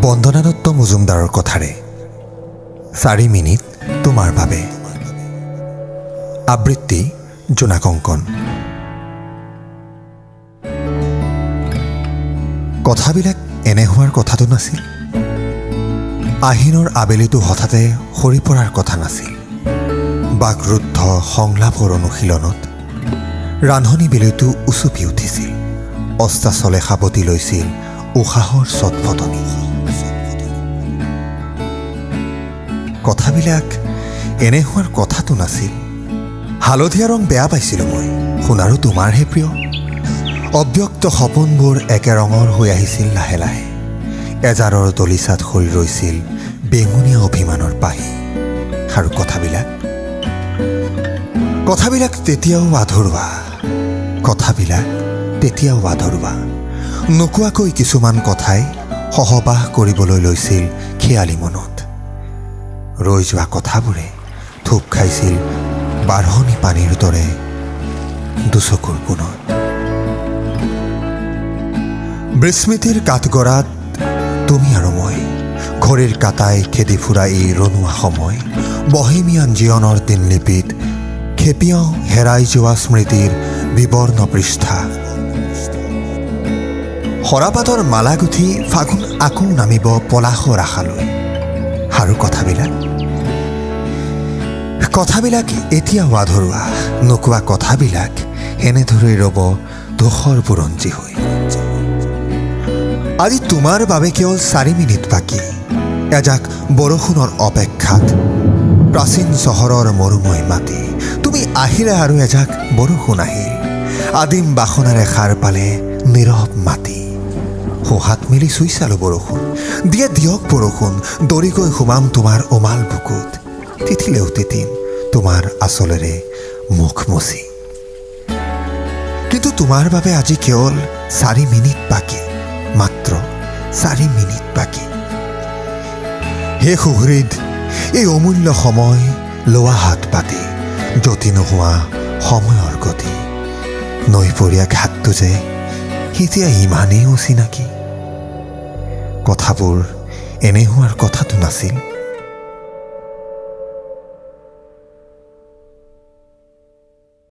বন্দনা দত্ত মজুমদাৰৰ কথাৰে 4 মিনিট তোমাৰ বাবে। আবৃত্তি জোনাক অংকন। কথাবিলাক এনে হোৱাৰ কথাটো নাছিল। আহিনৰ আবেলিটো হঠাতে সৰি পৰাৰ কথা নাছিল। বাকৰুদ্ধ সংলাপৰ অনুশীলনত ৰান্ধনি বেলিটো উচুপি উঠিছিল। অস্তাচলে সাৱটি লৈছিল উশাহৰ চটফটনি। কথাবিলাক এনে হোৱাৰ কথাটো নাছিল। হালধীয়া ৰং বেয়া পাইছিলোঁ মই, সোণাৰু তোমাৰহে প্ৰিয়। অব্যক্ত সপোনবোৰ একে ৰঙৰ হৈ আহিছিল লাহে লাহে। এজাৰৰ দলিচাত সৰি ৰৈছিল বেঙুনীয়া অভিমানৰ পাহি। আৰু কথাবিলাক, কথাবিলাক তেতিয়াও আধৰুৱা। কথাবিলাক তেতিয়াও আধৰুৱা। নোকোৱাকৈ কিছুমান কথাই সহবাস কৰিবলৈ লৈছিল খেয়ালী মনত। ৰৈ যোৱা কথাবোৰে থূপ খাইছিল বাঢ়নি পানীৰ দৰে দুচকুৰ কোণত। বিস্মৃতিৰ কাঠগড়াত তুমি আৰু মই, ঘড়ীৰ কাঁটাই খেদি ফুৰা এই ৰণুৱা সময়, বহেমিয়ান জীৱনৰ দিনলিপিত খেপিয়াওঁ হেৰাই যোৱা স্মৃতিৰ বিবৰ্ণ পৃষ্ঠা। সৰাপাতৰ মালা গুঠি ফাগুন আকৌ নামিব পলাশৰ আশালৈ। আৰু কথাবিলাক, কথাবিলাক এতিয়াও আধৰুৱা। নোকোৱা কথাবিলাক এনেদৰেই ৰ'ব ধূসৰ বুৰঞ্জী হৈ। আজি তোমাৰ বাবে কেৱল 4 মিনিট বাকী। এজাক বৰষুণৰ অপেক্ষাত প্ৰাচীন চহৰৰ মৰুময় মাটি। তুমি আহিলে আৰু এজাক বৰষুণ আহিল। আদিম বাসনাৰে সাৰ পালে নীৰৱ মাটি। সোঁহাত মেলি চুই চালো বৰষুণ। দিয়ে দিয়ক বৰষুণ, দৌৰি গৈ সোমাম তোমাৰ উমাল বুকুত। তিতিলেও তিতিম তোমাৰ আঁচলেৰে মুখ মচি। কিন্তু তোমাৰ বাবে আজি কেৱল 4 মিনিট বাকী, মাত্ৰ 4 মিনিট বাকী। হে সুহৃদ, এই অমূল্য সময় লোৱা হাত পাতি। যতি নোহোৱা সময়ৰ গতি, নৈপৰীয়া ঘাটটো যে এতিয়া ইমানেই অচিনাকি। কথাবোৰ এনে হোৱাৰ কথাটো নাছিল।